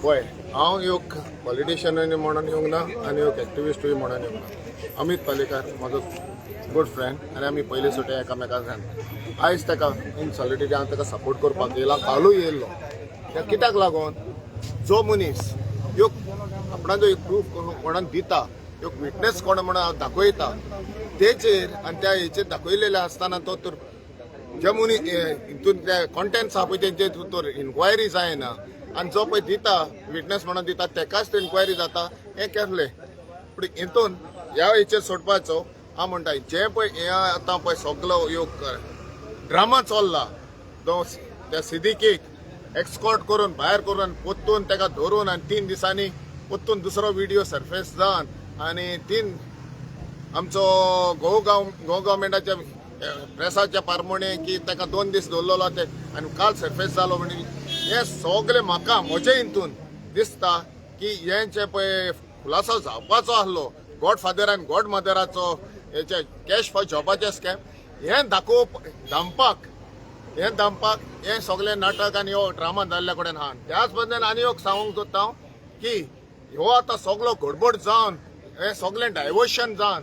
पळय, हांव एक पॉलिटिशियनूय म्हणून येवंक ना आनी एक एक्टिविस्टूय म्हणून येवंक ना. अमीत पालेकार म्हजो गुड फ्रेंड आनी आमी पयले सुटे एकामेका जाण. आयज ताका इन सॉलिडिटी हांव ताका सपोर्ट करपाक येयला. कालूय येयल्लो. त्या कित्याक लागून जो मनीस एक आपणाचो एक प्रूफ कोणाक दिता, एक विटनेस कोण म्हणून दाखयता तेचेर आनी त्या हेचेर दाखयलेले आसतना तो तर जे मनीस हितून ते कॉन्टेंट्स आहा पळय तेंचे तर इन्क्वायरी जायना आनी जो पळय दिता, विटनेस म्हणून दिता, तेकाच ते इन्क्वायरी जाता, हें केल्लें. पूण हितून ह्या हेचेर सोडपाचो हांव म्हणटा, जे पळय हे आतां पळय सगलो ह्यो ड्रामा चल्ला, तो त्या सिद्दीकीक एक्सकॉर्ट करून भायर करून पोत्तून ताका धरून आनी 3 दिसांनी पोत्तून दुसरो विडियो सर्फेस जावन आनी तीन आमचो गोवा गोवा गव्हर्मेंटाच्या प्रेसाच्या पारमोणे की ताका 2 दीस दवरलेलो ते आनी काल सर्फेस जालो. म्हणजे हे सगळे म्हाका म्हजे हितून दिसता की हे जे पळय खुलासो जावपाचो आहलो गॉड फादर आनी गॉड मदराचो हेचे कॅश फॉर जॉबाचे स्कॅम, हे दाखोवप दामपाक, हे दामपाक हे सगळे नाटक आनी हो ड्रामा जाल्ल्या कडेन आहा. त्याच बद्दल आनी एक सांगूंक सोदता हांव की हो आतां सगलो गडबड जावन हे सगळें डायवर्शन जावन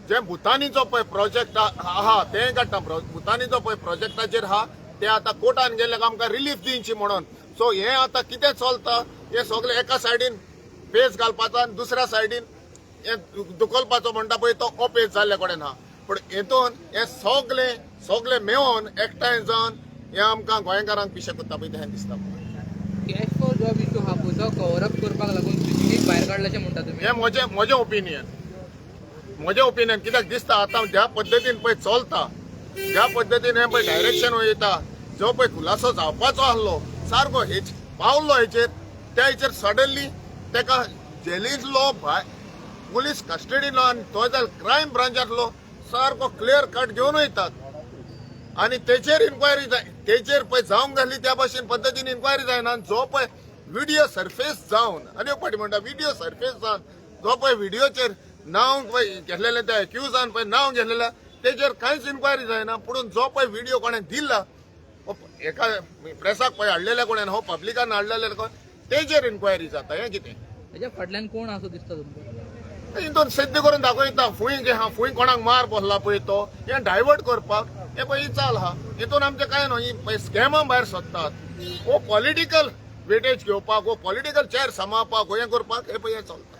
जे भुतानीचो पळय प्रोजेक्ट आहा तें काडटा. भुतानीचो पळय प्रोजेक्टाचेर आहा ते आतां कोर्टान गेल्ले आमकां रिलीफ दिवची म्हणून. सो हे आतां कितें चलता, हे सगळे एका सायडीन पेज घालपाचो आनी दुसऱ्या सायडीन हे दुखलपाचो म्हणटा पळय, तो अपेस जाल्ले कडेन आहा. पूण हेतून हे सगळे सगळे मेळोन एकठांय जावन हे आमकां गोंयकारांक पिशे करता पळय तें दिसता म्हाका. कॅश फॉर जॉब इशू हा पयसो कवर अप करपाक लागून सिद्दीकीक भायर काडल्याशें म्हणटा तुमी? हे म्हजें ओपिनियन, म्हजें ओपिनियन. कित्याक दिसता आतां ज्या पद्दतीन पळय चलता, ज्या पद्दतीन हे पळय डायरेक्शन वयता, जो पळय खुलासो जावपाचो आहलो सारको हेच पावलो हेचेर, त्या हेचेर सडनली तेका जेलींतलो भायर पुलीस कस्टडीलो आनी तो जाल्यार क्रायम ब्रांचांतलो सारको क्लियर कट घेवन वयतात आनी तेचेर इन्क्वायरी जाय. तेचेर पळय जावंक जाली त्या भाशेन पद्दतीन इन्क्वायरी जायना. आनी जो पळय विडियो सर्फेस जावन, आनी एक फावटी म्हणटा, विडियो सर्फेस जावन जो पळय विडियोचेर नांव पळय घेतलेलें, त्या एक्युजान पळय नांव घेतलेलें, तेचेर कांयच इन्क्वायरी जायना. पूण जो पळय विडियो कोणें दिला हो एका प्रेसाक पळय हाडलेल्या कोणें, हो पब्लिकान हाडलेले कोण, तेचेर इन्क्वायरी जाता. हें कितें? तेच्या फाटल्यान कोण आसो दिसता तुमकां? हितून सिद्ध करून दाखयता फुंय हा, फुंय कोणाक मार बसला पळय तो, हें डायवर्ट करपाक हे पळय ही चाल आहा. हितून आमचें कांय न्हू. ही पळय स्कॅमां भायर सोदतात, हो पॉलिटिकल वेटेज घेवपाक, हो पॉलिटिकल चेअर सांबाळपाक, हो हें करपाक हे पळय हें चलता.